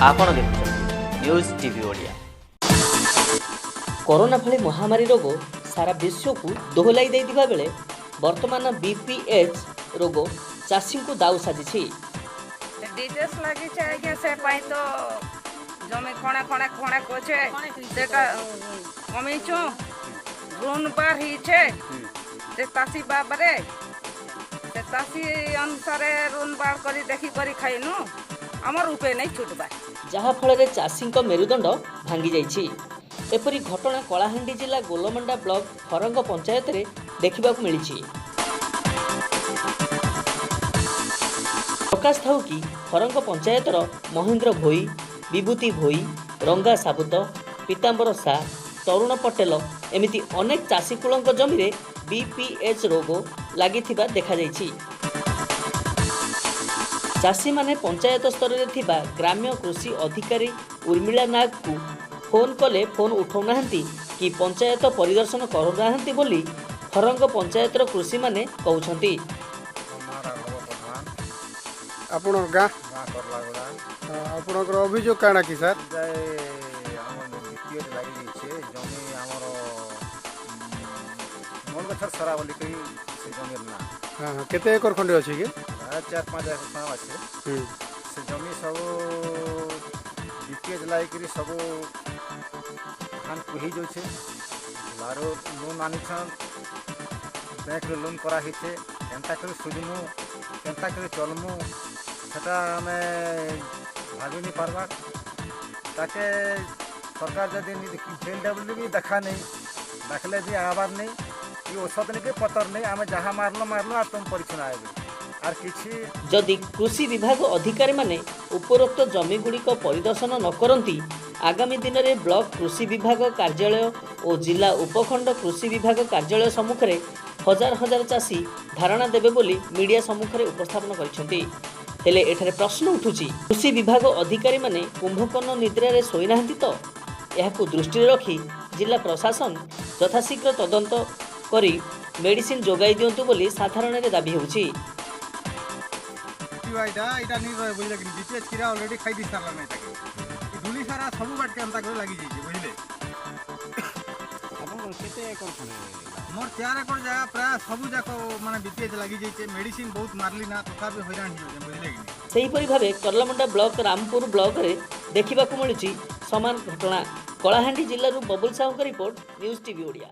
ଆପଣ ଦେଖୁଛନ୍ତି news TV Odia. Corona ଭଳି ମହାମାରୀ ରୋଗ ସାରା ବିଶ୍ୱକୁ ଦୋହଲାଇ ଦେଇଥିବା ବେଳେ ବର୍ତ୍ତମାନ ବିପିଏଚ୍ ରୋଗ ଚାଷୀଙ୍କୁ ଦାଉ ସାଜିଛି। ଡିଜେସ୍ ଲାଗିছে ଆଜ୍ଞା, ସେ ପାଇଁ ତ ଜମି ଖଣେ ଖଣେ ଖଣେ କଛେ, ସେଟା କମେଇଛୁ। ଋଣ ବାର ହେଇଛେ ସେ ଚାଷୀ ବାବରେ, ସେ ଚାଷୀ ଅନୁସାରେ ଋଣ ବାର କରି ଦେଖି କରି ଖାଇନୁ, ଆମର ଉପେ ନେଇ ଛୁଟବା। ଯାହାଫଳରେ ଚାଷୀଙ୍କ ମେରୁଦଣ୍ଡ ଭାଙ୍ଗି ଯାଇଛି। ଏପରି ଘଟଣା କଳାହାଣ୍ଡି ଜିଲ୍ଲା ଗୋଲମଣ୍ଡା ବ୍ଲକ ଫରଙ୍ଗ ପଞ୍ଚାୟତରେ ଦେଖିବାକୁ ମିଳିଛି। ପ୍ରକାଶ ଥାଉ କି ଫରଙ୍ଗ ପଞ୍ଚାୟତର ମହେନ୍ଦ୍ର ଭୋଇ, ବିଭୂତି ଭୋଇ, ରଙ୍ଗା ସାବୁତ, ପୀତାମ୍ବର ସା, ତରୁଣ ପଟେଲ ଏମିତି ଅନେକ ଚାଷୀକୂଳଙ୍କ ଜମିରେ ବିପିଏଚ୍ ରୋଗ ଲାଗିଥିବା ଦେଖାଯାଇଛି। ଚାଷୀମାନେ ପଞ୍ଚାୟତ ସ୍ତରରେ ଥିବା ଗ୍ରାମ୍ୟ କୃଷି ଅଧିକାରୀ ଉର୍ମିଳା ନାଗକୁ ଫୋନ୍ କଲେ ଫୋନ୍ ଉଠାଉନାହାନ୍ତି କି ପଞ୍ଚାୟତ ପରିଦର୍ଶନ କରୁନାହାନ୍ତି ବୋଲି ଫରଙ୍ଗ ପଞ୍ଚାୟତର କୃଷିମାନେ କହୁଛନ୍ତି। ଆପଣଙ୍କ ଗାଁ? ଗାଁ କରଲାଗୁଡ଼ା। ଆପଣଙ୍କର ଅଭିଯୋଗ କାଣା କି ସାର୍? ଆମର ବିପିଏଚ୍ ଲାଗିଯାଇଛେ ଜମି ଆମର, ମନଗଛର ସରା ବୋଲିକରି ସେ ଜମିର ନାଁ। ହଁ, କେତେ ଏକର ଖଣ୍ଡେ ଅଛି କି? 4-5 ଏକର ଖଣ୍ଡେ ଅଛି। ସେ ଜମି ସବୁ ବିପିଏଚ୍ ଲାଗିକରି ସବୁ ଧାନ କୁହି ଯାଉଛେ। ଆରୁ ଲୋନ୍ ଆନିଛନ୍, ବ୍ୟାଙ୍କରୁ ଲୋନ୍ କରାହେଇଛେ। କେନ୍ତା କରି ସୁଝମୁ, କେନ୍ତା କରି ଚଲମୁ, ସେଟା ଆମେ ଭାବି ନି ପାରବାର୍। ତାକେ ସରକାର ଯଦି ବିଲ୍ ଡବ୍ଲ୍ୟୁ ବି ଦେଖା ନେଇ, ଦେଖଲେ ବି ଆବାର୍ ନେଇ କି ଔଷଧ ନେଇ କି ପତର ନେଇ। ଆମେ ଯାହା ମାରଲୁ ମାରଲୁ, ଆର୍ ତୁମ ପରିଛନ ଆଇବେ ଆର୍ କିଛି। ଯଦି କୃଷି ବିଭାଗ ଅଧିକାରୀମାନେ ଉପରୋକ୍ତ ଜମିଗୁଡ଼ିକ ପରିଦର୍ଶନ ନ କରନ୍ତି, ଆଗାମୀ ଦିନରେ ବ୍ଲକ କୃଷି ବିଭାଗ କାର୍ଯ୍ୟାଳୟ ଓ ଜିଲ୍ଲା ଉପଖଣ୍ଡ କୃଷି ବିଭାଗ କାର୍ଯ୍ୟାଳୟ ସମ୍ମୁଖରେ ହଜାର ହଜାର ଚାଷୀ ଧାରଣା ଦେବେ ବୋଲି ମିଡ଼ିଆ ସମ୍ମୁଖରେ ଉପସ୍ଥାପନ କରିଛନ୍ତି। ହେଲେ ଏଠାରେ ପ୍ରଶ୍ନ ଉଠୁଛି, କୃଷି ବିଭାଗ ଅଧିକାରୀମାନେ କୁମ୍ଭକର୍ଣ୍ଣ ନିଦ୍ରାରେ ଶୋଇନାହାନ୍ତି ତ? ଏହାକୁ ଦୃଷ୍ଟିରେ ରଖି ଜିଲ୍ଲା ପ୍ରଶାସନ ଯଥାଶୀଘ୍ର ତଦନ୍ତ କରି ମେଡିସିନ ଯୋଗାଇ ଦିଅନ୍ତୁ ବୋଲି ସାଧାରଣରେ ଦାବି ହେଉଛି। ଏଇଟା ନି ରହେ, ବୁଝିଲେ କି? ବିପିଏଚ୍ କିରା ଅଲରେଡି ଖାଇ ଦେଇ ସାରିଲାନ। ଏଟାକେ ଧୂଳି ସାରା ସବୁ ବାଟକେ ଏନ୍ତା କରି ଲାଗିଯାଇଛି, ବୁଝିଲେ? ଆପଣଙ୍କର କେତେ ଏକର ଖଣ୍ଡେ? ମୋର 4 ଏକର ଜାଗା, ପ୍ରାୟ ସବୁ ଯାକ ମାନେ ବିପିଏଚ୍ ଲାଗିଯାଇଛେ। ମେଡିସିନ ବହୁତ ମାରଲି ନା, ତଥାପି ହଇରାଣ ହେଇଯାଉଛେ, ବୁଝିଲେ କି? ସେହିପରି ଭାବେ କର୍ଲାମୁଣ୍ଡା ବ୍ଲକ ରାମପୁର ବ୍ଲକରେ ଦେଖିବାକୁ ମିଳୁଛି ସମାନ ଘଟଣା। କଳାହାଣ୍ଡି ଜିଲ୍ଲାରୁ ବବୁଲ ସାହୁଙ୍କ ରିପୋର୍ଟ, ନ୍ୟୁଜ୍ ଟିଭି ଓଡ଼ିଆ।